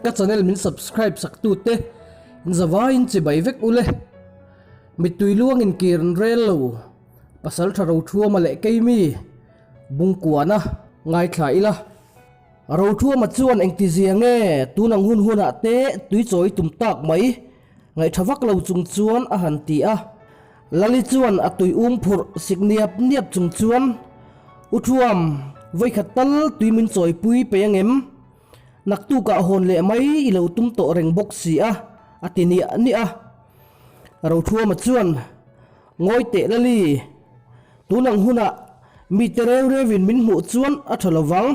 Ka channel min subscribe sak tu te in zavaiin chibai vek ule. Mittui luang in kir an rel lo. Pasal tha Rothuama leh Keimi Bungkuana ngaithla ila. Rothuama chuan engtizia nge tun ang hun hunah te tui chawi tum tak mai Ngaih tha vak lo chung chuan a han ti a. Lali chuan a tui um phurh sik niap niap chung chuan, U Thuam, vawikhat tal tui min chawipui pei angem? Naktukah hawn leh mai i lo tum tawh reng bawk si a, a ti niah niah a. Rothuama chuan, Ngawi teh Lali, tun ang hunah mite reu reuin min hmuh chuan a tha lovang,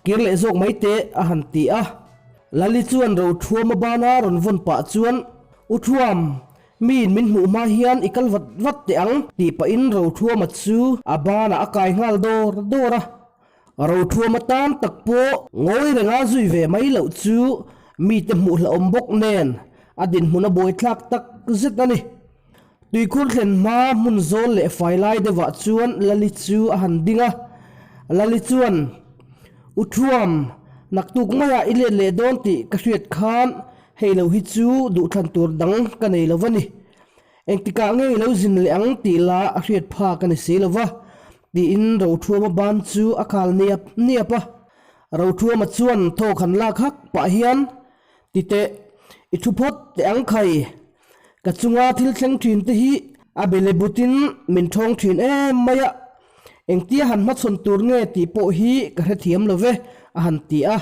kir leh zawk mai teh, a han ti a. Lali chuan Rothuama bana rawn vawn pah chuan, U Thuam, miin min hmuh hma hian i kal vat vat teh ang, tih pahin Rothuama chu a banah a kai nghal dawr dawr a. Rothuama tan tak pawh ngawi renga zui ve mai loh chu mite hmuh hlauhawm bawk nen a dinhmun a buaithlak tak zet a ni. Tuikhur thlen hma hmun zawl leh fai lai deuhah chuan Lali chu a han ding a. Lali chuan, U Thuam, naktuk maiah i let leh dawn tih ka hriat khan hei lo hi chu duhthlan tur dang ka nei lo va ni. Engtikah nge i lo zin leh ang tih la a hriat phak a ni si lo va, tiin Rothuama ban chu a khal niap niap a. Rothuama chuan thawk han lak hak pah hian, Ti teh, i thu phawt teh ang khai. Ka chunga thil thleng thin te hi a bele butin min thawng thin em mai a, engtia han hmachhawn tur nge tih pawh hi ka hrethiam lo ve, a han ti a.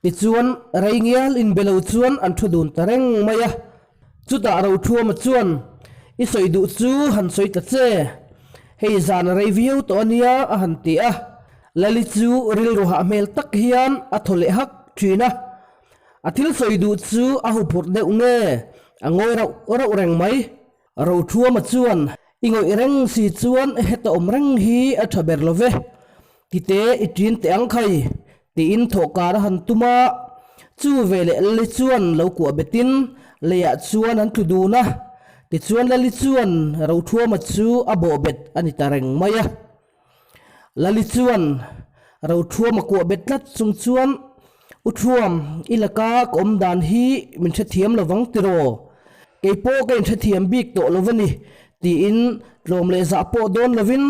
Tichuan, rei ngial inbe lo chuan an thu dun ta reng mai a. Chutah Rothuama chuan, I sawi duh chu han sawi ta che. Hei zan a rei viau tawh a nia, a han ti a. Lali chu rilru hah hmel tak hian a thaw leh hak thin a. A thil sawi duh chu a huphurh deuh nge? A ngawi rauh rauh reng mai. Rothuama chuan, I ngawih reng si chuan heta awm reng hi a tha ber lo ve. Tite i ṭin teh ang khai, tiin thawhkar a han tum a. Chu veleh Lali chuan lo kuah betin leiah chuan an tlu dun a. Tichuan Lali chuan Rothuama chu a bawhbet a ni ta reng mai a. Lali chuan Rothuama kuah bet tlat chung chuan, U Thuam, i laka ka awm dan hi min hrethiam lovang tiraw? Kei pawh ka inhrethiam bik tawh lo a ni, tiin tlawm leh zah pawh dawn lovin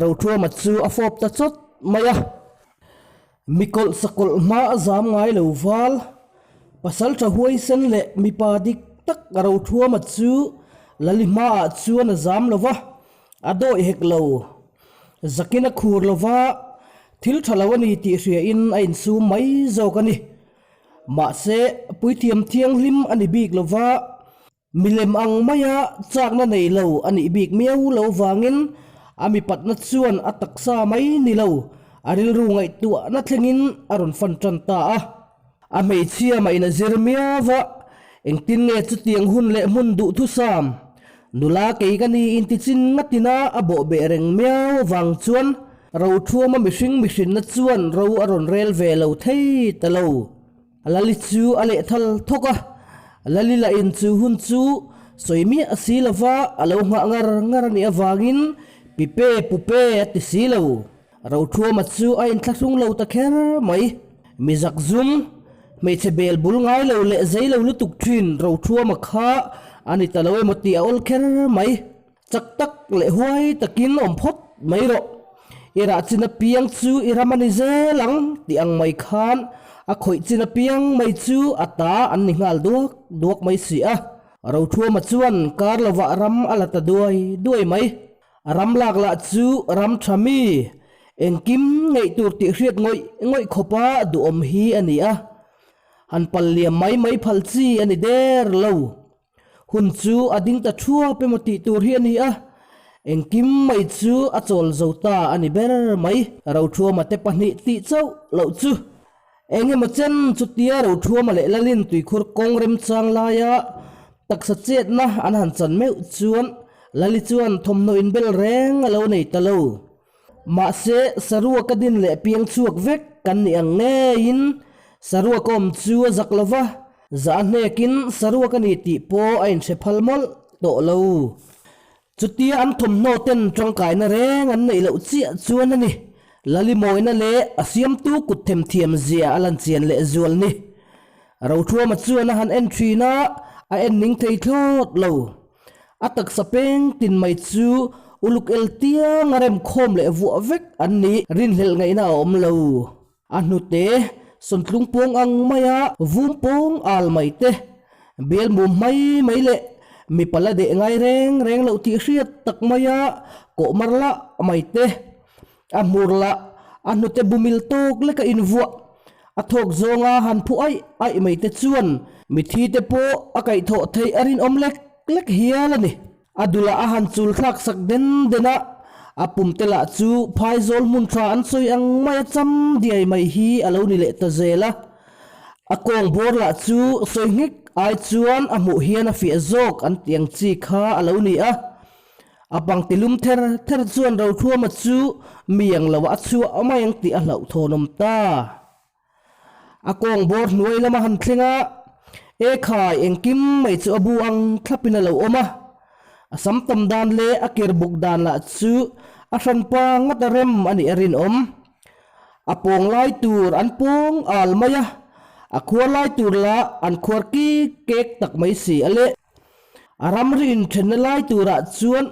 Rothuama chu a fawp ta chawt mai a. Mikawlh sakawlh hma a zam ngai lo val, pasal tha huaisen leh mipa dik tak Rothuama chu Lali hmaah chuan a zam lo va, A dawih hek lo. Zakin a khur lo va, thil tha lo a ni tih hriain a insum mai zawk a ni. Mahse, puithiam thianghlim a ni bik lo va, milem ang maia chakna nei lo a nih bik miau lo vangin a mipatna chuan a taksa mai ni lo, a rilru ngaihtuahna thlengin a rawn fan tan ta a. A hmeichhia mah in a zir miau va, engtin nge chutiang hun leh hmun duhthusam? Nula kei ka ni intichin ngatina a bawh beh reng miau avang chuan Rothuama mihring mihrinna chuan ro a rawn rel ve lo thei ta lo. Lali chu a leh thal thawk a, Lali lah in chu hun chu sawi miah si lova a lo nghah ngar ngar a nih avangin Pipe pupe a ti si lo. Rothuama chu a inthlahrung lo ta kher mai. Mi zak zum, hmeichhe bel bul ngai lo leh zei lo lutuk thin Rothuama kha a ni ta lo emaw tih a awl kher mai. Chak tak leh huai takin awm phawt mai rawh. I rah chin apiang chu i ram a ni zel ang tih ang mai khan a khawih chin apiang mai chu a ta an ni nghal duak duak mai si a. Rothuama chuan kar lovah ram a la ta duai duai mai. A ram lak lah chu ram tha mi, engkim ngeih tur tih hriat ngawih ngawih khawpa duhawm hi a ni a. Han pal liam mai mai phal chi a ni der lo. Hun chu a ding ta thuap emaw tih tur hi a ni a, engkim mai chu a chawl zo ta a ni ber mai. Rothuama te pahnih tih chauh loh chu Eng emaw chen chutia Rothuama leh Lalin tuikhur kawng remchang laia taksa chetna an han chan meuh chuan Lali chuan thawmhnaw inbel reng a lo nei ta lo. Mahse, saruak a din leh piang chhuak vek kan nih ang ngeiin saruak awm chu a zak lo va, zah a hnekin saruak a ni tih pawh a inhre phal mawlh tawh lo. Chutia an thawmhnaw ten tangkaina reng an neih loh chiah chuan a ni. Lalimawina leh a siamtu kut themthiam zia a lan chian leh zual ni. Rothuama chuan a han en thin a, a en ning thei thlawt lo. A taksa peng tin mai chu uluk el tiang a rem khawm leh vuah vek an nih rinhlelh ngaihna a awm lo. A hnute sawntlung pawng ang maia vum pawng al mai te, bial mum mai mai leh mipa la deh ngai reng reng loh tih hriat tak maia kawh mar lah mai te, A hmur lah a hnute bumil tawk lek a invuah. A thawk zawnga han phu aih aih mai te chuan mithi te pawh a kaihthawh theih a rinawm lek lek hial a ni. A dulah a han chul thlak sak den den a, a pum te lah chu phaizawl hmun tha an sawi ang mai a cham diai mai hi a lo ni leh ta zel a. A kawng bawr lah chu sawi nghek ai chuan a hmuh hian a fiah zawk an tih ang chi kha a lo ni a. A pangti lum ther ther chuan Rothuama chu mi ang lo ah a chhuah mai ang tih a hlauhthawnawm ta. A kawng bawr hnuai lama han thleng a, Ekhai engkim mai chu a bu ang thlapin a lo awm a. A sam tam dan leh a kir buk dan lah chu a hranpa ngawt a rem a nih a rinawm. A pawng lai tur an pawng al mai a, a khuar lai tur lah an khuar kik kek tak mai si a le. A ramri inthenna lai turah chuan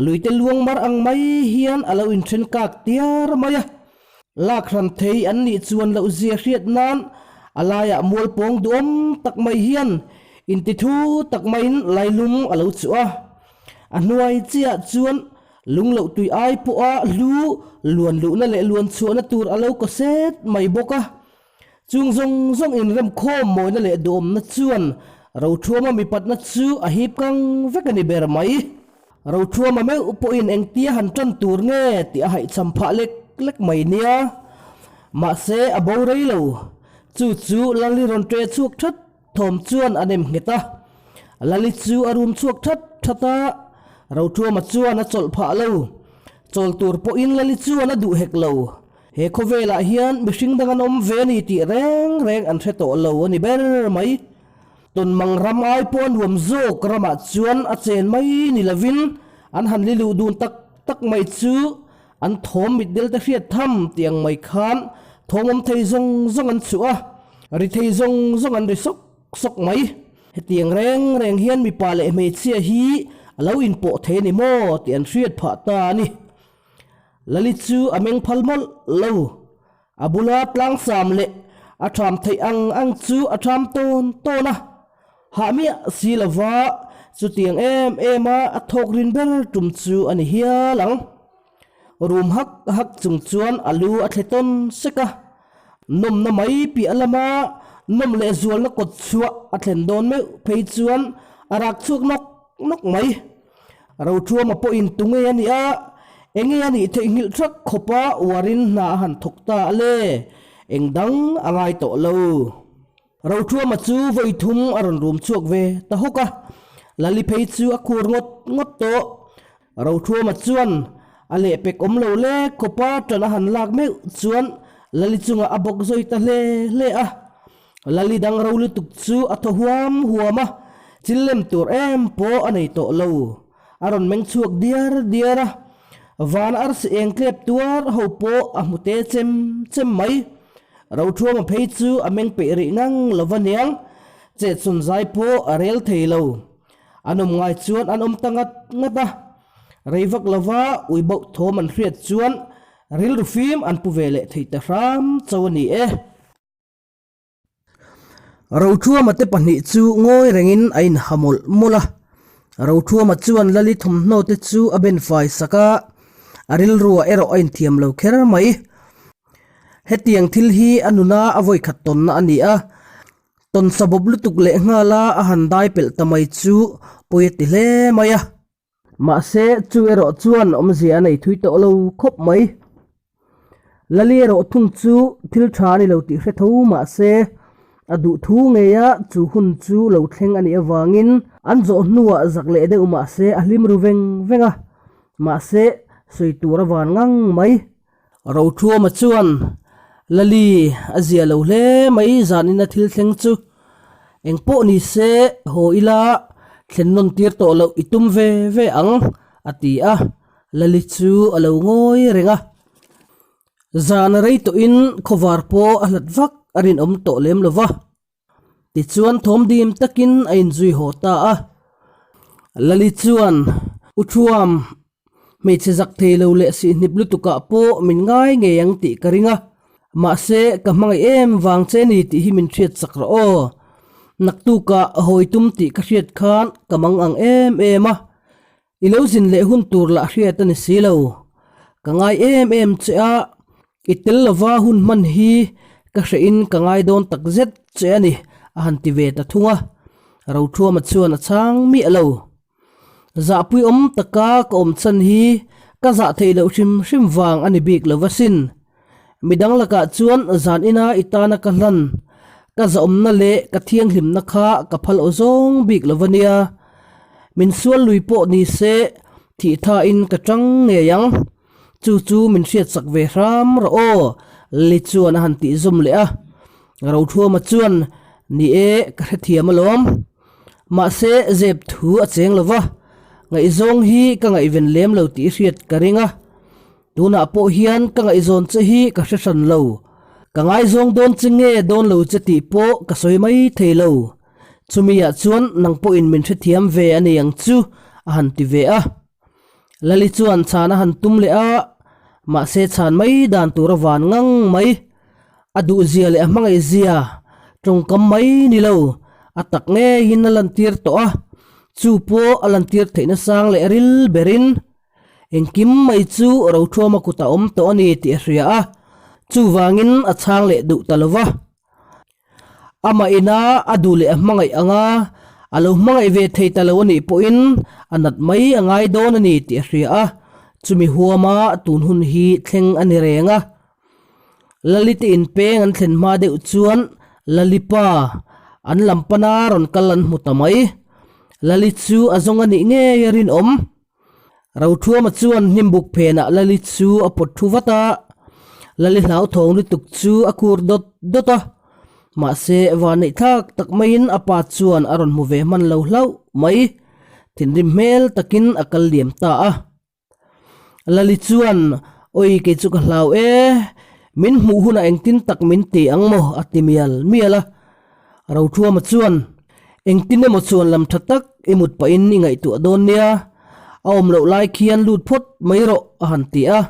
luite luang mar ang mai hian a lo inthen kak tiar mai a. Lak hran thei an nih chuan loh zia hriat nan a laiah mual pawng duhawm tak mai hian intithu tak maiin lailum a lo chuh a. A hnuai chiah chuan lung loh tui ai pawha hlu luan luhna leh luan chhuahna tur a lo kaw set mai bawk a. Chung zawng zawng inremkhawm mawina leh duhawmna chuan Rothuama mipatna chu a hip kang vek a ni ber mai. Rothuama meuh pawhin engtia han tan tur nge tih a haihcham phah lek lek mai nia. Mahse a bo rei lo. Chu chu Lali rawn ṭe chhuak that thawm chuan a nem nghet a. Lali chu a rum chhuak that that a, Rothuama chuan a chawlh phah lo. Chawl tur pawhin Lali chuan a duh hek lo. He khawvelah hian mihring dang an awm ve a ni tih reng reng an hre tawh lo a ni ber mai. Tawnmang ram ai pawh a nuam zawk ramah chuan a chen mai ni lovin an han li luh dun tak tak mai chu an thawm mitdel te hriat tham tih ang mai khan thawm awm thei zawng zawng an chhuah a, ri thei zawng zawng an ri sawk sawk mai. Hetiang reng reng hian mipa leh hmeichhia hi a lo inpawh thei a ni maw tih an hriat phah ta a ni. Lali chu a meng phal mawlh lo. A bula tlangsam leh a ṭham theih ang ang chu a ṭham tawn tawn a. Hah miah si lova chutiang em em a a thawk rin ber tum chu a ni hial ang. Rum hak hak chung chuan a lu a thle tawn sek a. Nawmna mai piah lama nawm leh zualna kawt chhuah a thlen dawn meuh phei chuan a rak chhuak nawk nawk mai. Rothuama pawhin tu nge a nih a, enge a nih theihnghilh thak khawpa uarin hna a han thawk ta a le, eng dang a ngai tawh lo. Rothuama chu vawi thum a rawn rum chhuak ve ta hawk a, Lali phei chu a khur ngawt ngawt tawh. Rothuama chuan a lehpek awm lo lek khawpa ṭan a han lak meuh chuan Lali chungah a bawk zawi ta hle hle a. Lali dang ro lutuk chu a thaw huam huam a, chil lem tur em pawh a nei tawh lo. A rawn meng chhuak diar diar a, van arsi eng tlep tuar ho pawh a hmu te chem chem mai. Rothuama phei chu a meng peih rih ngang lo va niang, chetsawn zai pawh a rel thei lo. An awm ngai chuan an awm ta ngat ngat a, rei vak lova ui bauh thawm an hriat chuan rilru fim an pu ve leh thei ta hram cho a ni e. Rothuama te pahnih chu ngawi rengin a inha mawlh mawlh a. Rothuama chuan Lali thawmhnaw te chu a ben fai sak a, a rilruah erawh a inthiam lo kher mai. Hetiang thil hi a nuna a vawikhat tawnna a ni a, tawn sabawp lutuk leh nghala a han dai pelh ta mai chu pawi a ti hle mai a. Mahse, chu erawh chuan awmzia a nei thui tawh lo khawp mai. Lali erawh thung chu thil tha a ni lo tih hre tho mahse, a duh thu ngeia chu hun chu lo thleng a nih avangin an zawh hnuah zak leh deuh mahse a hlim ru veng veng a, mahse, sawi tur a van ngang mai. Rothuama chuan, Lali, a zia lo hle mai zanin a thil thleng chu. Eng pawh ni se, haw ila thlen nawn tir tawh loh i tum ve ve ang, a ti a. Lali chu a lo ngawi reng a. Zan a rei tawhin khawvar pawh a hlat vak a rinawm tawh lem lo va. Tichuan thawm dim takin a inzui haw ta a. Lali chuan, U Thuam, hmeichhe zak thei lo leh sihhnip lutukah pawh min ngai ngei ang tih ka ring a. Mahse, ka hmangaih em vang che ni tih hi min hriat chak rawh aw. Naktukah hawi tum tih ka hriat khan ka mang ang em em a. I lo zin leh hun tur lah hriat a ni si lo. Ka ngai em em che a, i tel lova hun hman hi ka hrehin ka ngai dawn tak zet che a ni, a han ti ve ta thung a. Rothuama chuan a chhang miah lo. Zahpui awm taka ka awm chhan hi ka zah theih loh hrim hrim vang a ni bik lo va sin. Midang lakah chuan zan ina i tana ka hlan, ka zahawmna leh ka thianghlimna kha ka phal aw zawng bik lo va nia. Min sual lui pawh ni se thih thain ka tang ngei ang. Chu chu min hriatsak ve hram rawh aw, Lily chuan a han tih zawm leh a. Rothuama chuan, Ni e, ka hrethiam alawm. Mahse, zep thu a cheng lo va, ngaihzawng hi ka ngaihven lem lo tih hriat ka ring a. Tunah pawh hian ka ngaihzawn che hi ka hre hran lo. Ka ngaizawng dawn che nge dawn lo che tih pawh ka sawi mai thei lo. Chumiah chuan nang pawhin min hrethiam ve a ni ang chu, a han ti ve a. Lali chuan chhan a han tum leh a, mahse chhan mai dan tur a van ngang mai. A duhzia leh a hmangaihzia tawngkam mai ni lo, a tak ngeiin a lantir tawh a, chu pawh a lantir theihna sang leh ril berin. Engkim mai chu Rothuama kut a awm tawh a ni tih a hria a, chuvangin a chhang leh duh ta lo va. Amah ina a duh leh a hmangaih ang a, a lo hmangaih ve thei ta lo a nih pawhin a nat mai a ngai dawn a ni tih a hria a, chumi huama tun hun hi thleng a ni reng a. Lalite inpeng an thlen hma deuh chuan Lalipa an lam pana rawn kal an hmu ta mai. Lali chu a zawng a nih ngei a rinawm. Rothuama chuan hnimbuk phenah Lali chu a pawt thu vat a, Lali hlauthawng lutuk chu a kur dawt dawt a, mahse vanneih thlak tak maiin a pa chuan a rawn hmu ve hman lo hlauh mai, thinrim hmel takin a kal liam ta a. Lali chuan, Awi kei chu ka hlau e, min hmuh hunah engtin tak min ti ang maw? a ti mial mial a. Rothuama chuan, Engtin emaw chuan lam tha tak i mut pahin i ngaihtuah dawn nia, a awm loh lai khian lut phawt mai rawh, a han ti a.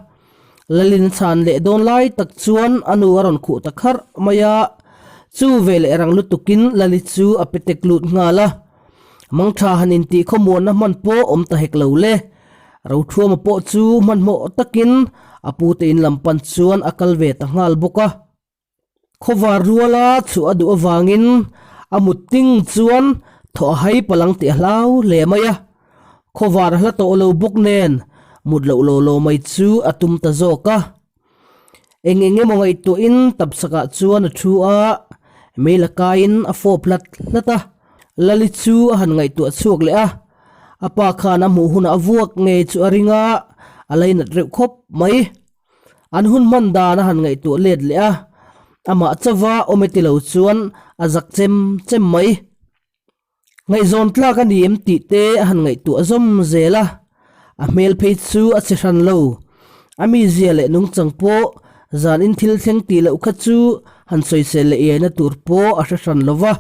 Lalin chhan leh dawn lai tak chuan a nu a rawn khuh ta kharh mai a, chu veleh rang lutukin Lali chu a petek lut nghal a. Mangtha han intih khawmuanna hman pawh awm ta hek lo le. Rothuama pawh chu hmanhmawh takin a pute in lam pan chuan a kal ve ta nghal bawk a. Khawvar ruala chhuah a duh avangin a mut ting chuan thaw a hai palang tih a hlau hle mai a. Khawvar a hla tawh lo bawk nen mut loh law law mai chu a tum ta zawk a. Eng eng emaw ngaihtuahin tapchhakah chuan a thu a, mei la kaiin a fawp hlat hlat a. Lali chu a han ngaihtuah chhuak leh a, a pa khan a hmuh hunah a vuak ngei chu a ring a, a lainat reuh khawp mai. An hun hman dan a han ngaihtuah let leh a, amah chauva awm e ti lo chuan a zak chem chem mai. Ngaihzawn tlak a ni em tih te a han ngaihtuah zawm zel a, a hmel phei chu a che hran lo. A mizia leh nungchang pawh zanin thil thleng tih loh kha chu han sawisel leh iaina tur pawh a hre hran lo va.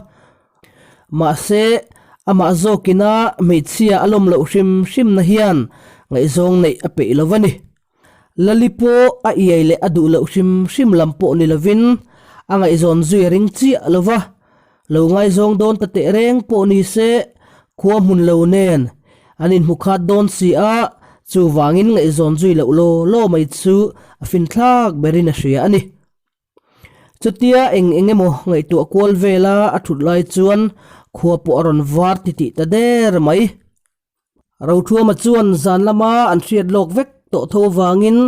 Mahse, amah zawkina hmeichhia a lawm loh hrim hrimna hian ngaihzawng neih a peih lo va ni. Lali pawh a iai leh a duh loh hrim hrim lam pawh ni lovin a ngaihzawn zui a ring chiah lo va, lo ngaizawng dawn ta teh reng pawh ni se khua hmun lo nen an inhmu khat dawn si a, chuvangin ngaihzawn zui loh law law mai chu a finthlak berin a hria a ni. Chutia eng eng emaw ngaihtuah kual vela a thut lai chuan khua pawh a rawn var titih ta der mai. Rothuama chuan zan lama an hriat lawk vek tawh tho avangin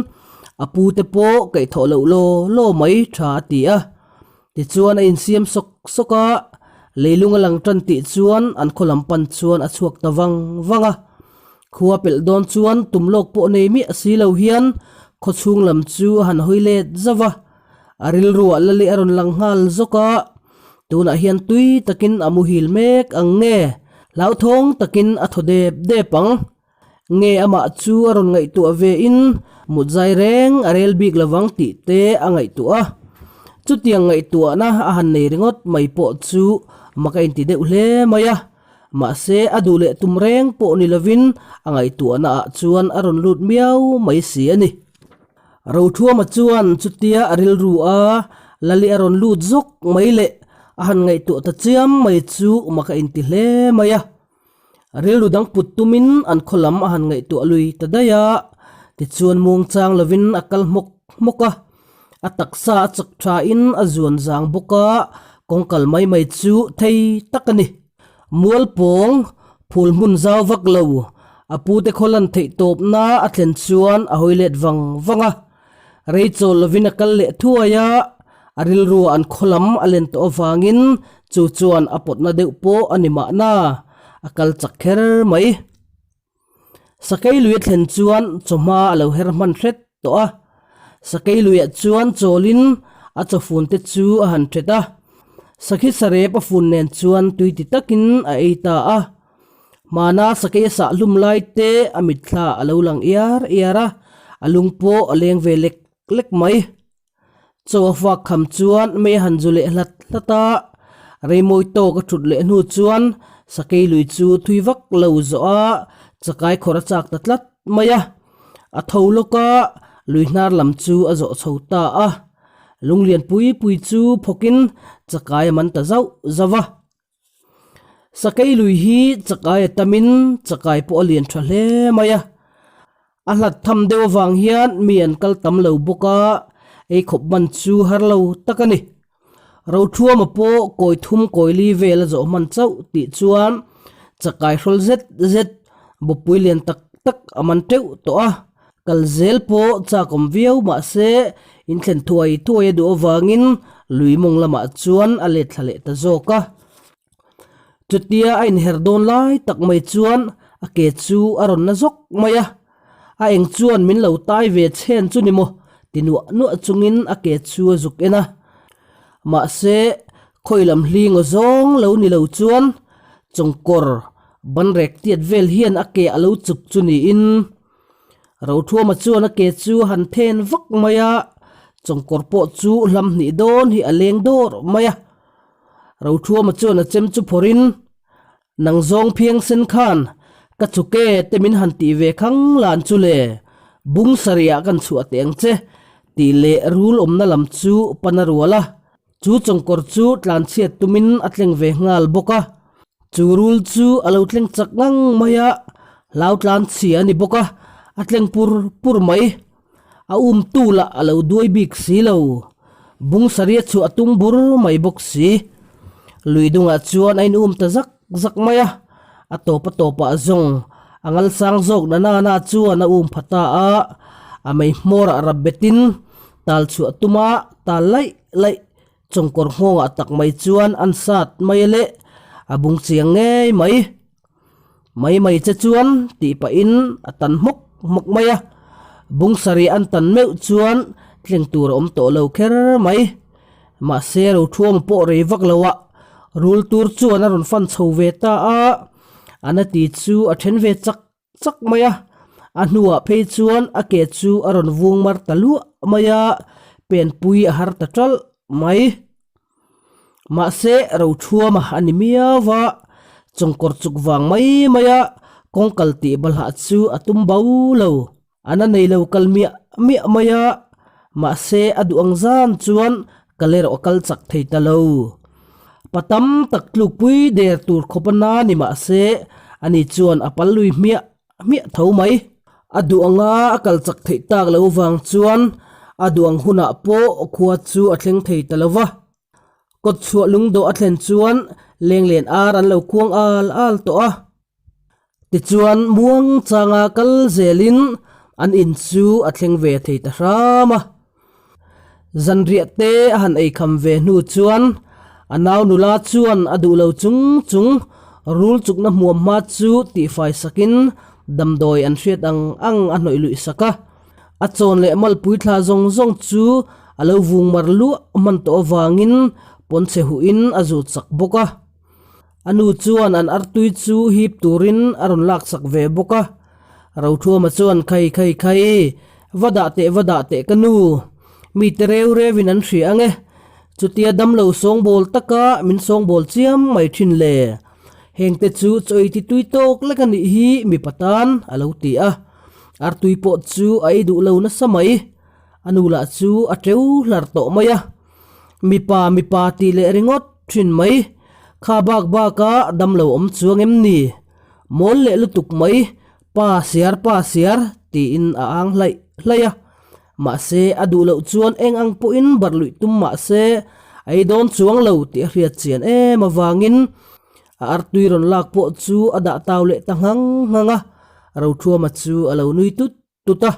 a pute pawh kaihthawh loh law law mai tha a ti a. Tichuan a insiam sawk sawk a, leilung a lang tan tih chuan an khaw lam pan chuan a chhuak ta vang vang a. Khua pelh dawn chuan tum lawk pawh nei miah si lo hian khaw chhung lam chu a han hawi let zauh a. A rilruah la leh a rawn lang nghal zawk a. Tunah hian tui takin a muhil mek ang nge? Hlauthawng takin a thaw dep dep ang. Nge amah chu a rawn ngaihtuah ve in mut zai reng a rel bik lovang tih te a ngaihtuah a. Chutiang ngaihtuahna a han nei ringawt mai pawh chu mak a inti deuh hle mai a, mahse a duh leh tum reng pawh ni lovin a ngaihtuahna ah chuan a rawn lut miau mai si a ni. Rothuama chuan chutia a rilru a Lali a rawn lut zawk mai leh a han ngaihtuah ta chiam mai chu mak a inti hle mai a. Rilru dang put tumin an khaw lam a han ngaihtuah lui ta daih a, tichuan muangchang lovin a kal hmawk hmawk a. A taksa a chak thain a zuan zang bawk a, kawng kal mai mai chu thei tak a ni. Mual pawng phul hmun zau vak lo, a pute khaw lan theih tawpna a thlen chuan a hawi let vang vang a. Rei chawl lovin a kal leh thuai a, a rilruah an khaw lam a len tawh avangin chu chuan a pawtna deuh pawh a ni mahna, a kal chak kher mai. Sakei lui a thlen chuan chawhma a lo her hman hret tawh a, sakei luiah chuan chawlin a chawfun te chu a han ṭhet a, sakhi sarep a fun nen chuan tui ti takin a ei ta a. Hmana sakei a sah hlum lai te a mitthla a lo lang iar iar a, a lung pawh a leng ve lek lek mai. Chaw a fak kham chuan mei a han zu leh hlat hlat a, reimawi tawk a thut leh hnu chuan sakei lui chu thui vak lo zawh a, chakai khawr a chak ta tlat mai a. A tho lawk a, lui hnar lam chu a zawh chho ta a. Lunglian pui pui chu phawkin chakai a man ta zauh zauh a. Sakei lui hi chakai a tamin chakai pawh a lian tha hle mai a, a hlat tham deuh avang hian mi an kal tam lo bawk a, ei khawp man chu har lo tak a ni. Rothuama pawh kawi thum kawi li vel a zawh hman chauh tih chuan chakai hrawl zet zet bawppui lian tak tak a man teuh tawh a, kal zel pawh chak awm viau mahse inthlen thuai thuai a duh avangin lui mawng lamah chuan a let thla leh ta zawk a. Chutia a inher dawn lai tak mai chuan a ke chu a rawn na zawk mai a, a eng chuan min lo tai ve chhen chu ni maw ti nuah nuah chungin a ke chu a zuk en a. Mahse khawi lam hling aw zawng lo ni lo chuan chawngkawr banrek tiat vel hian a ke a lo chuk chu niin Rothuama chuan a ke chu a han then vak mai a, chawngkawr pawh chu hlam hnih dawn hi a leng dawr mai a. Rothuama chuan a chem chu phawrhin, Nang zawng phiang sen khan ka chuke te min han tih ve khang lan chu le, bung sarihah kan chhuah teh ang che, tih leh rul awmna lam chu pan a rual a. Chu chawngkawr chu tlanchhiat tumin a tleng ve nghal bawk a, chu rul chu a lo tleng chak ngang mai a, hlau tlanchhia a ni bawk a, a tleng pur pur mai. A umtu lah a lo duai bik si lo, bung saria chu a tum bur mai bawk si. Lui dungah chuan a in um ta zak zak mai a, a tawp a tawpah zawng a ngalsang zawk na nana chuan a um pha ta a, a mei hmawrah rap betin tal chhuah tuma tal laih laih chawngkawr nghawngah tak mai chuan an sat mai a leh a bung chiang ngei mai. Mai mai che chuan tih pahin a tan hmawk hmawk mai a, bung sarih an tan meuh chuan tleng tur a awm tawh lo kher mai. Mahse Rothuama pawh rei vak lo ah rul tur chuan a rawn fan chho ve ta a, a na ti chu a then ve chak chak mai a, a hnuah phei chuan a ke chu a rawn vung mar ta luah mai a, penpui a har ta ṭalh mai. Mahse Rothuama a ni miau va, chawngkawr chuk vang mai mai a kawng kal tih balhah chu a tum bo lo. A na nei lo kal miah miah mai a, mahse a duh ang zan chuan kal erawh a kal chak thei ta lo. Pa tam tak tlukpui der tur khawp a na ni mahse ani chuan a pal lui hmiah hmiah tho mai. A duh anga a kal chak theih tak lo vang chuan a duh ang hunah pawh khua chu a thleng thei ta lo va. Kawtchhuah lungdawh a thlen chuan lenglen ar an lo kuang al al tawh a. Tichuan muang changa kal zelin an in chu a thleng ve thei ta hram a. Zanriah te a han eikham ve hnu chuan a nau nula chuan a duh lo chung chung rul chukna hmuam hma chu tihfai sakin damdawi an hriat ang ang a hnawih luih sak a. A chawn leh malpui thla zawng zawng chu a lo vung mar luah hman tawh avangin pawnchhe huhin a zut sak bawk a. A nu chuan an artui chu hip turin a rawn laksak ve bawk a. Rothuama chuan khai khai khai, va dah teh va dah teh ka nu, mite reu reuin an hria ang e. Chutia damlo sawngbawl taka min sawngbawl chiam mai thin le. Hengte chu chaw ei ti tui tawk lek a nih hi mipa tan a lo ti a. Artui pawh chu a ei duh lo nasa mai. A nu lah chu a teu hlar tawh mai a. Mipa mipa tih leh ringawt thin mai. Kha bak baka damlo awm chuang em ni? Mawl leh lutuk mai, pa siar pa siar tiin a ang hlaih hlaih a. Mahse a duh loh chuan eng ang pawhin barh luih tum mahse a ei dawn chuang lo tih a hriat chian em avangin a artui rawn lak pawh chu a dah tau leh ta nghang nghang a, Rothuama chu a lo nui tut tut a.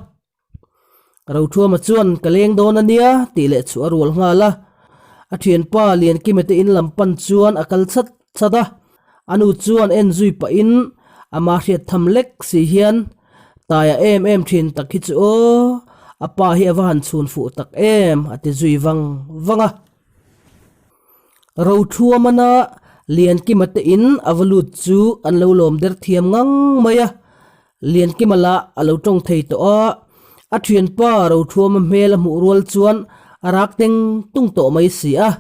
Rothuama chuan ka leng dawn a nia tih leh chu a rual nghal a, a thianpa Liankima te in lam pan chuan a kal chat chat a, a nu chuan en zui pahin ama hriat tham lek si hian Taia em em thin tak hi chu aw, a pa hi a va han chhun fuh tak em a ti zui vang vang a. Rothuamana Liankima te in a va lut chu an lo lawm der thiam ngang mai a, Liankima lah a lo tawng thei tawh a, a thianpa Rothuama hmel a hmuh rual chuan a rak teng tung tawh mai si a.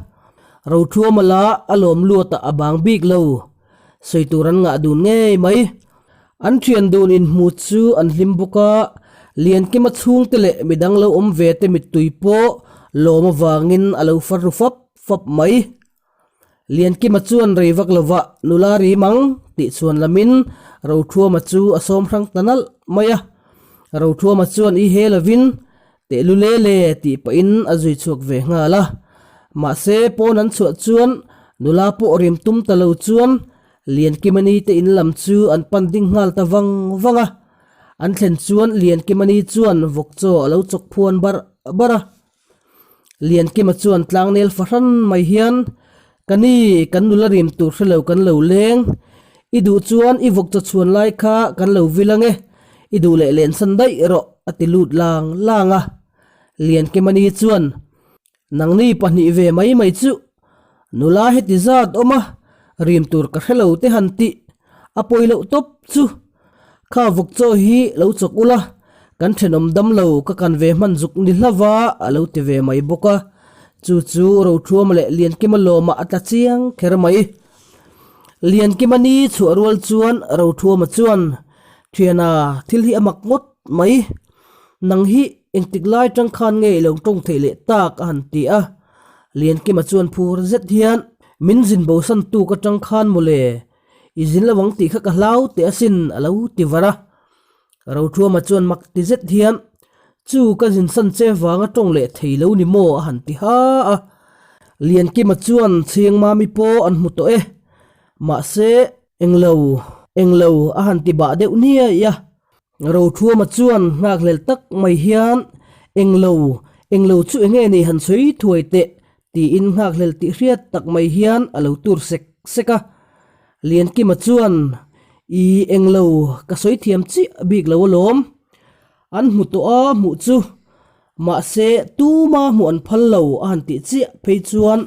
Rothuama lah a lawm luat ah a bang bik lo. Sawi tur an ngah dun ngei mai. An thian dun inhmu chu an hlim bawk a, Liankima chhungte leh midang lo awm ve te mittui pawh lawm avangin a lo far ru fap fap mai. Liankima chuan rei vak lovah nula rim ang tih chhuan lamin Rothuama chu a sawm hrang ta nalh mai a. Rothuama chuan i he lovin teh lu le le tih pahin a zui chhuak ve nghal a. Mahse pawn an chhuah chuan nula pawh rim tum ta lo chuan Liankimani te in lam chu an pan ding nghal ta vang vang a. An thlen chuan Liankimani chuan vawk chaw a lo chawk phuan barh barh a. Liankima chuan tlangnel fahran mai hian, Ka ni, kan nula rim tur hre lo kan lo leng. I duh chuan i vawk chaw chhuan lai kha kan lo vil ang e, i duh leh lensan daih rawh, a ti lut lang lang a. Liankima ni chuan, Nangni pahnih ve mai mai chu, nula heti zat awm a, rim tur ka hre lo te han tih, a pawi loh tawp chu. Kha vawk chaw hi lo chawk ula, kan thenawm dam lo ka kan ve hman zuk ni hlava a lo ti ve mai bawk a. Chu chu Rothuama leh Liankima lawmah a tla chiang kher mai. Liankima ni chhuah rual chuan Rothuama chuan, Thiana, thil hi a mak ngawt mai. Nang hi engtik lai tang khan nge i lo tawng theih leh tak a han ti a. Liankima chuan phur zet hian, Min zin bosan tuk atang khan mawle. I zin lo ang tih kha ka hlau teh asin a lo ti var a. Rothuama chuan mak ti zet hian, Chu ka zin san che vanga tawng leh thei lo ni maw a han ti ha a. Liankima chuan Chhingmami pawh an hmu tawh e. Mahse, englo, englo a han ti bah deuh niaih a. Rothuama chuan nghakhlel tak mai hian, Englo, englo chu enge ni han sawi thuai teh tiin nghakhlel tih hriat tak mai hian a lo tur sek sek a. Liankima chuan, I englo, ka sawi thiam chiah bik lo alawm. An hmu tawh a hmuh chu, mahse tuma hmuh an phal lo a han tih chiah phei chuan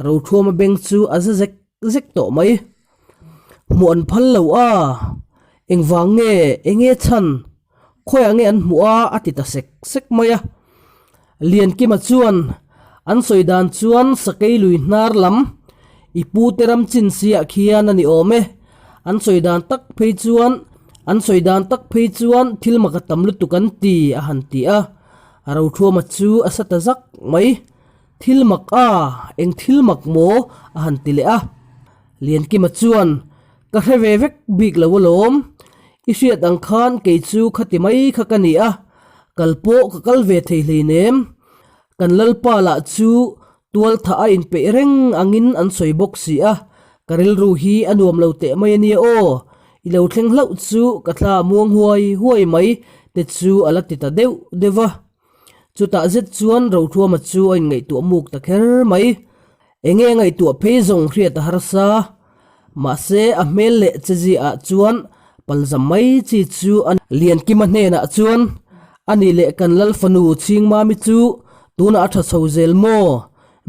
Rothuama beng chu a za zek zek tawh mai. Hmuh an phal lo a, engvang nge, enge chhan, khawiah nge an hmuh a a ti ta sek sek mai a. Liankima chuan an sawi dan chuan sakei lui hnar lam i pu te ram chin siah khian a ni awm e. An sawi dan tak phei chuan an sawi dan tak phei chuan thil mak a tam lutuk an ti a han ti a. Rothuama chu a sa ta zak mai. Thil mak a, eng thil mak maw? a han ti leh a. Liankima chuan, Ka hre ve vek bik lo alawm. I hriat ang khan kei chu khati mai kha ka ni a, kal pawh ka kal ve thei hleinem. Kan Lalpa lah chu tual thah a inpeih reng angin an sawi bawk si a, ka rilru hi a nuam lo teh mai a nia aw. I lo thleng hlauh chu ka thla muang huai huai mai te chu a la ti ta deuh deuh va. Chutah zet chuan Rothuama chu a inngaihtuah muk ta kher mai. Enge a ngaihtuah phei zawng hriat a harsa. Mahse a hmel leh cheziah chuan palzam mai chi chu a ni. Liankima hnenah chuan, A nih leh kan Lal fanu Chhingmami chu tunah a tha chho zel maw?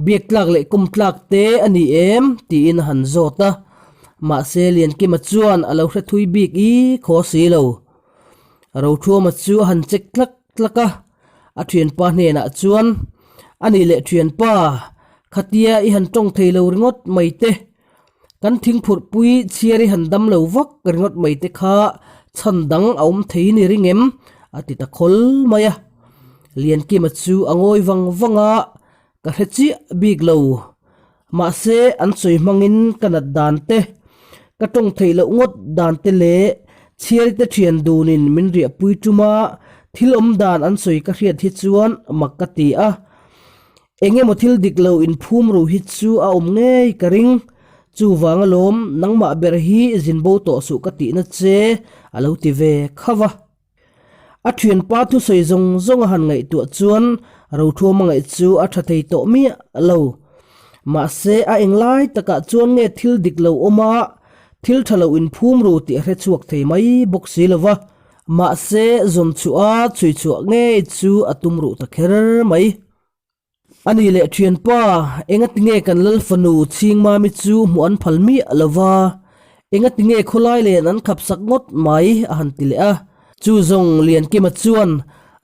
Biak tlak leh kum tlak te a ni em? tiin a han zawt a. Mahse Liankima chuan a lo hre thui bik i khaw si lo. Rothuama chu a han check tlak tlak a, a thianpa hnenah chuan, A nih leh thianpa, Khatia i han tawng thei lo ringawt mai te, kan thingphurhpui chhiar i han dam lo vak ringawt mai te kha chhan dang a awm thei ni ring em? a ti ta khawl mai a. Liankima chu a ngawi vang vang a, ka hre chiah bik lo. Mahse an sawi hmangin ka nat dan te, ka tawng theih loh ngawt dan te leh chhiar te thian dunin min riahpui tuma thil awm dan an sawi ka hriat hi chuan mak ka ti a. Eng emaw thil dik lo inphum ru hi chu a awm ngei ka ring. Chuvang alawm nangmah ber hi zin bo tawh suh ka tihna che a lo ti ve khauh a. A thianpa thusawi zawng zawng a han ngaihtuah chuan Rothuama ngaih chu a tha thei tawh miah lo. Mahse a englai takah chuan nge thil dik lo awm a, thil tha lo inphum ru tih a hre chhuak thei mai bawk si lo va. Mahse zawn chhuah a chhui chhuah ngei chu a tum ruh ta kher mai. A ni leh thianpa, engati nge kan lal fanu Chhingmami chu hmuh an phal miah lo va, engati nge khawlai len an khap sak ngawt mai a han ti leh a. Chu zawng Liankima chuan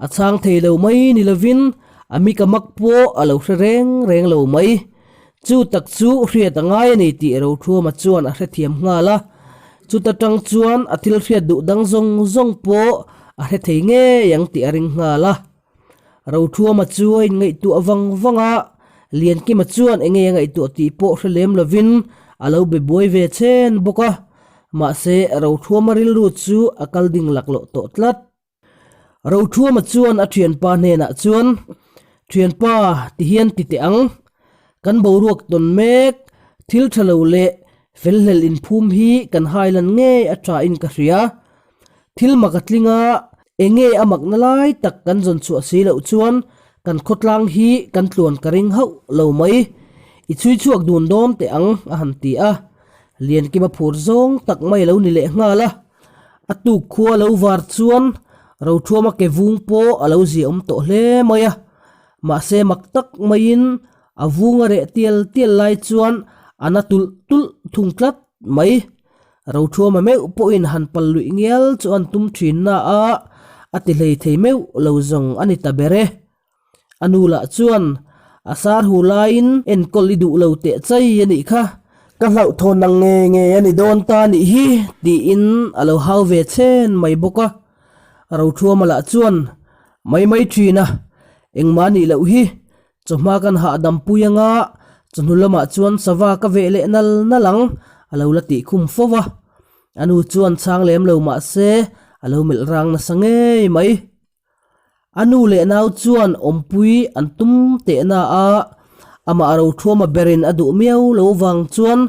a chhang thei lo mai ni lovin a mika mak pawh a lo hre reng reng lo mai. Chu tak chu hriat a ngai a ni tih Rothuama chuan a hrethiam nghal a. Chuta tang chuan a thil hriat duh dang zawng zawng pawh a hre thei ngei ang tih a ring nghal a. Rothuama chu a inngaihtuah vang vang a, Liankima chuan eng nge a ngaihtuah tih pawh hre lem lovin a lo be buai ve chen bawk a. Mahse, Rothuama rilru chu a kal ding laklawh tawh tlat. Rothuama chuan a thianpa hnenah chuan, Thianpa, tihian ti teh ang. Kan boruak tawn mek, thil tha lo leh felhlel inphum hi kan hailan ngei a tha in ka hria. Thil mak a tling a, enge a makna lai tak kan zawn chhuah si loh chuan kan khawtlang hi kan tluan ka ring hauh lo mai. I chhui chhuak dun dawn teh ang, a han ti a. Liankima phur zawng tak mai a lo ni leh nghal a. A tuk khua lo var chuan Rothuama ke vung pawh a lo ziahawm tawh hle mai a. Mahse mak tak maiin a vung a reh tial tial lai chuan a na tulh tulh thung tlat mai. Rothuama meuh pawhin han pal luih ngial chu an tum thin na a, a ti hlei thei meuh lo zawng a ni ta ber e. A nu lah chuan, A sar hu laiin enkawl i duh lo teh chai a nih kha, ka hlauhthawn ang nge nge a ni dawn ta nih hi, tiin a lo hau ve chhen mai bawk a. Rothuama lah chuan, Mai mai thin a, engmah nih loh hi, chawhma kan hahdam pui anga chawhnu lamah chuan sava ka veh leh nal nal ang, a lo la tih khum fo va. A nu chuan chhang lem lo mah se, a lo melh rang nasa ngei mai. A nu leh nau chuan awmpui an tum tehna a, amah Rothuama berin a duh miau lo vang chuan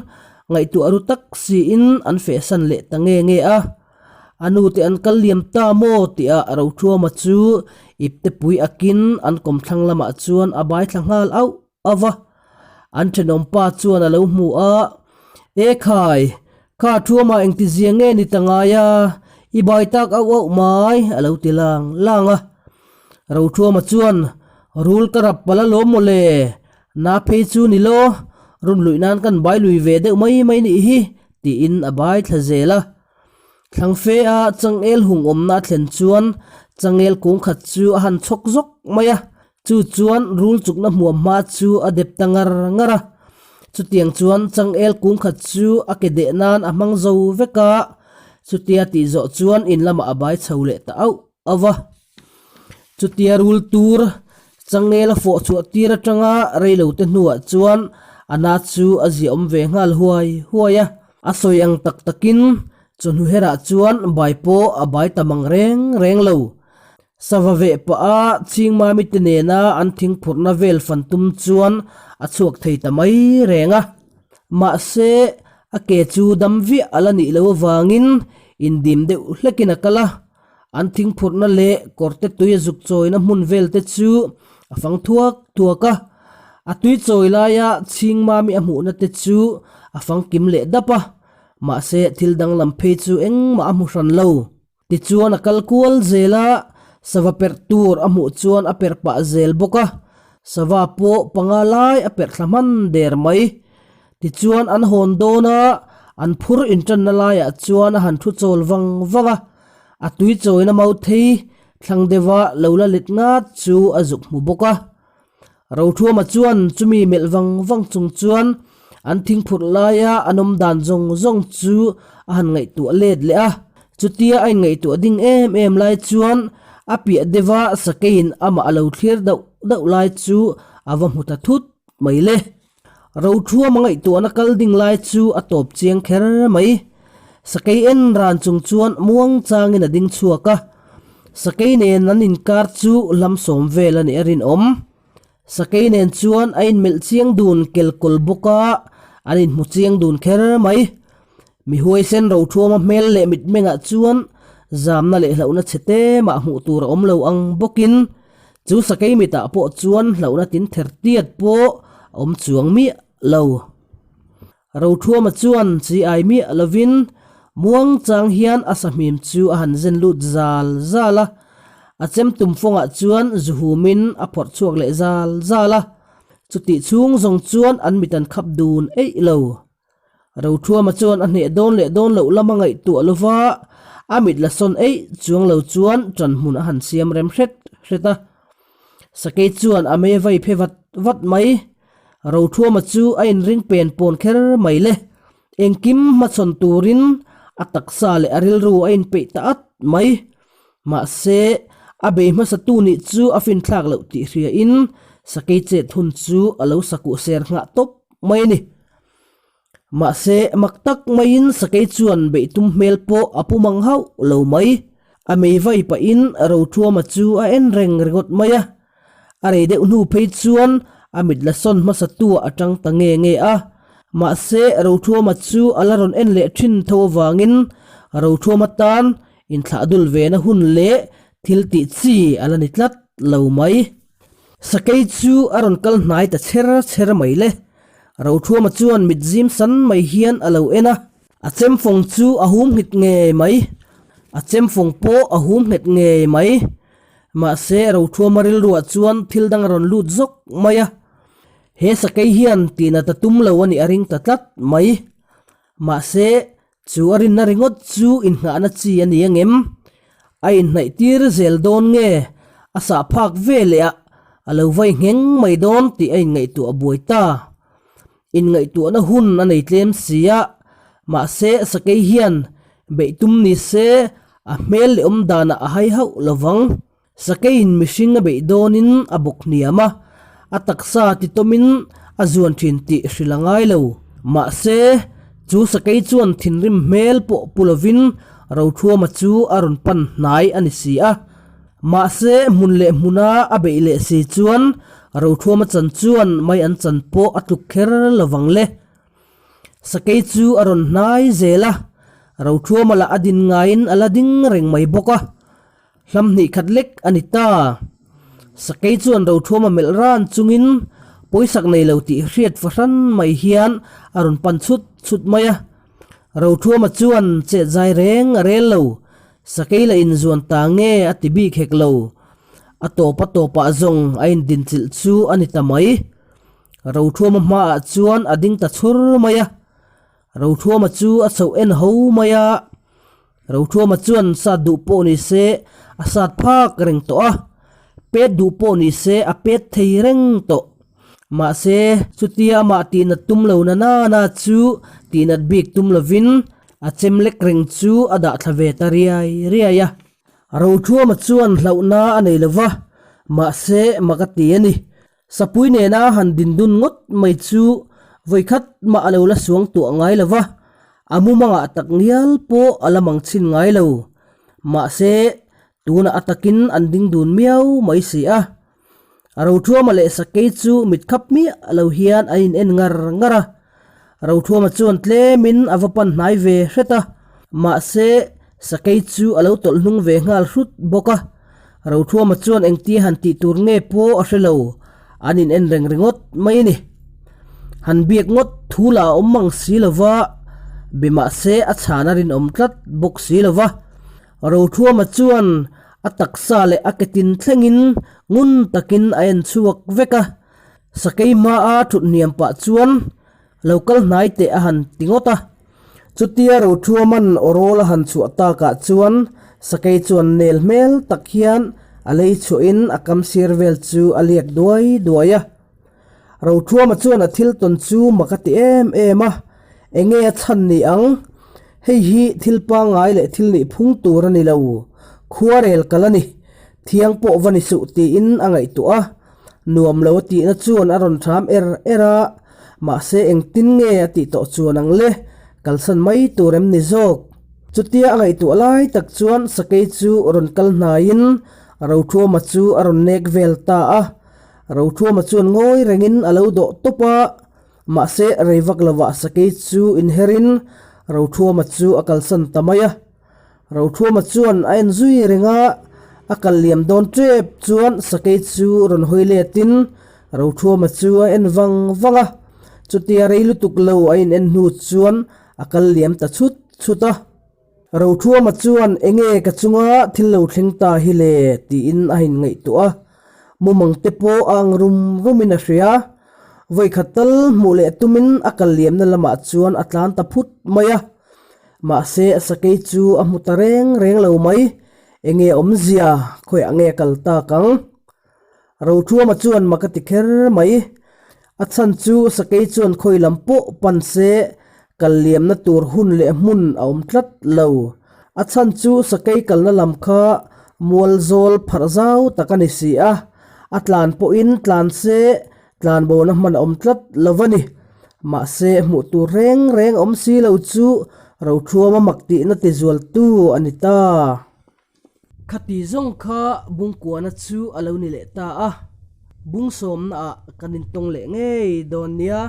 ngaihtuah ru tak siin an fehsan leh ta nge nge a. A nu te an kal liam ta maw tihah Rothuama chu iptepui akin an kawmthlang lamah chuan a bai thla nghal auh auh va. An thenawmpa chuan a lo hmu a, E khai, kha Thuama engtizia nge ni ta ngai a, i bai tak auh auh mai, a lo ti lang lang a. Rothuama chuan, Rul ka rap palh alawm maw le, na phei chu ni law, run luih nan kan bai lui ve deuh mai mai nih hi, tiin a bai thla zel a. Thlangfe a changel hung awmna a thlen chuan changel kung khat chu a han chhawk zawk mai a, Chu chuan rul chukna hmuam hma chu a dep ta ngar ngar a. Chutiang chuan changel kung khat chu a ke deh nan a hmang zo vek a, chutia tih zawh chuan in lamah a bai chho leh ta auh auh a. Chutia rul tur changel a fawh chhuah tir atanga reilote hnuah chuan a na chu a ziahawm ve nghal huai huai a. A sawi ang tak takin chawhnu herah chuan bai pawh a bai ta mang reng reng lo. Sava veh pah a Chhingmami te nena an thingphurhna vel fan tum chuan a chhuak thei ta mai reng a. Mahse, a ke chu dam viah a la nih loh avangin indim deuh hlekin a kal a. An thingphurhna leh kawrte tui a zuk chawina hmun vel te chu a fang thuak thuak a. A tui chawi laia Chhingmami a hmuhna te chu a fang kim leh dap a. Mahse, thil danglam phei chu engmah a hmu hran lo. Tichuan a kal kual zel a, sava perh tur a hmuh chuan a perh pah zel bawk a, sava pawh panga lai a perh thla hman der mai. Tichuan an hawn dawn a, an phur intanna laiah chuan a han thu chawl vang vang a, a tui chawina mau thei thlang deuha lo la let ngat chu a zuk hmu bawk a. Rothuama chuan chumi melh vang vang chung chuan an thingphurh laia an awm dan zawng zawng chu a han ngaihtuah let leh a. Chutia a inngaihtuah ding em em lai chuan a piah deuha sakeiin amah a lo thlir dauh dauh lai chu a va hmu ta thut mai le. Rothuama ngaihtuahna kal ding lai chu a tawp chiang kher mai. Sakei en ran chung chuan muang changin a ding chhuak a. Sakei nen an inkar chu hlam sawm vel a nih a rinawm. Sakei nen chuan a inmelh chiang dun kelkawl bawk a, an inhmu chiang dun kher mai. Mi huaisen Rothuama hmel leh mitmengah chuan zamna leh hlauhna chhe te mah hmuh tur a awm lo ang bawkin chu sakei mitah pawh chuan hlauhna tin ther tiat pawh a awm chuang miah lo. Rothuama chuan chi ai miah lovin muang chang hian a sahmim chu a han zen lut zal zal a, a chem tum fawngah chuan zu humin a phawrh chhuak leh zal zal a, chutih chhung zawng chuan an mit an khap dun eih lo. Rothuama chuan a hneh dawn leh dawn loh lama ngaihtuah lova a mit la sawn eih chuang lo chuan ṭan hmun a han siam rem hret hret a. Sakei chuan a mei vai phe vat vat mai. Rothuama chu a inring pen pawn kher mai le. Engkim hmachhawn turin a taksa leh a rilru a inpeih ta at mai. Mahse, a bei hmasatu nih chu a finthlak loh tih hriain sakei chet hun chu a lo sakuh ser nghah tawp mai a ni. Mahse, mak tak maiin sakei chuan beih tum hmel pawh a pu mang hauh lo mai. A mei vai pahin Rothuama chu a en reng ringawt mai a. A rei deuh hnu phei chuan a mit la sawn hmasa tua a tang ta nge nge a. Mahse, Rothuama chu a la rawn en leh thin tho avangin Rothuama tan inthlah dul vena hun leh thil tih chi a la ni tlat lo mai. Sakei chu a rawn kal hnai ta chher chher mai le. Rothuama chuan mit zim san mai hian a lo en a. A chemfawng chu a hum nghet ngei mai. A chemfawng pawh a hum nghet ngei mai. Mahse Rothuama rilruah chuan thil dang a rawn lut zawk mai a. He sakei hian tihnat a tum lo a nih a ring ta tlat mai. Mahse chu a rinna ringawt chu inngahna chi a ni angem? A inhnaih tir zel dawn nge a sah phak ve leh ah a lo vai ngheng mai dawn tih a inngaihtuah buai ta. Inngaihtuahna hun a nei tlem si a, mahse sakei hian beih tum ni se a hmel leh awm danah a hai hauh lo vang. Sakeiin mihring a beih dawnin a bawk hniam a, a taksa titawmin a zuan thin tih hrilh a ngai lo. Mahse, chu sakei chuan thinrim hmel pawh pu lovin Rothuama chu a rawn pan hnai a ni si a. Mahse, hmun leh hmuna a beih leh si chuan Rothuama chan chuan mai an chan pawh a tluk kher lo vang le. Sakei chu a rawn hnai zel a, Rothuama lah a din ngaiin a la ding reng mai bawk a. Hlam hnih khat lek a ni ta. Sakei chuan Rothuama melh ran chungin pawisak nei lo tih hriat fahran mai hian a rawn pan chhut chhut mai a. Rothuama chuan chet zai reng a rel lo, sakei la inzuan ta nge a ti bik hek lo. A tawp a tawpah zawng a indinchilh chu a ni ta mai. Rothuama hmaah chuan a ding ta chhur mai a. Rothuama chu a chhoh en ho mai a. Rothuama chuan sat duh pawh ni se a sat phak reng tawh a, pet duh pawh ni se a pet thei reng tawh. Mahse, chutia amah tihnat tum lo na nana chu tihnat bik tum lovin a chem lek reng chu a dah thla ve ta riai riai a. Rothuama chuan hlauhna a nei lo va, mahse mak a ti a ni. Sapui nena han din dun ngawt mai chu vawikhat mah a lo la suang tuah ngai lo va, a mumangah tak ngial pawh a la mang chhin ngai lo. Mahse, tunah a takin an ding dun miau mai si a. A Rothuama leh Sakei chu mit khap miah lo hian an in en ngar ngar a. Rothuama chuan tlemin a va pan hnai ve hret a, mahse, Sakei chu a lo tawlh hnung ve nghal hrut bawk a. Rothuama chuan engtia han tih tur nge pawh a hre lo, an in en reng ringawt mai a ni. Han biak ngawt thu lah a awm mang si lo va, be mahse a chhan a rinawm tlat bawk si lo va. Rothuama chuan a taksa leh a ke tin thlengin ngun takin a en chhuak vek a, sakei hmaa thut hniam pah chuan lo kal hnai teh a han ti ngawt a. Chutia Rothuaman awrawl a han chhuah takah chuan sakei chuan nel hmel tak hian a lei chhuahin a kam sir vel chu a liak duai duai a. Rothuama chuan a thil tawn chu mak a ti em em a, enge a chhan ni ang? Hei hi thil pangngai leh thil nih phung tur a ni lo, khuarel kal a ni, thiang pawh va ni suh tiin a ngaihtuah a, nuam lo a tihna chuan a rawn hram er er a, mahse engtin nge a tih tawh chuan ang le, kalsan mai tur em ni zawk? Chutia a ngaihtuah lai tak chuan sakei chu rawn kal hnaiin Rothuama chu a rawn nek vel ta a, Rothuama chuan ngawi rengin a lo dawh tawp a, mahse rei vak lovah sakei chu inherin Rothuama chu a kalsan ta mai a. Rothuama chuan a en zui reng a, a kal liam dawn tep chuan sakei chu rawn hawi letin Rothuama chu a en vang vang a, chutia rei lutuk lo a in en hnu chuan a kal liam ta chhut chhut a. Rothuama chuan enge ka chunga thil lo thleng ta hi le tiin a in ngaihtuah a, mumang te pawh a ang rum rumin a hria. Vawikhat tal hmuh leh tumin a kal liamna lamah chuan a tlan ta phut mai a. Mahse a sakei chu a hmu ta reng reng lo mai, enge awmzia khawiah nge a kal tak ang? Rothuama chuan mak a ti kher mai. A chhan chu sakei chuan khawi lam pawh pan se kal liamna tur hun leh hmun a awm tlat lo. A chhan chu sakei kalna lam kha mual zawl pharh zau tak a ni si a, a tlan pawhin tlan se tlan bona hman a awm tlat lo a ni. Mahse hmuh tur reng reng awm si lo chu Rothuama mak tihna tizualtu a ni ta. Khati zawng kha Bungkuana chu a lo ni leh ta a, Bungsawmnaah kan intawng leh ngei dawn nia.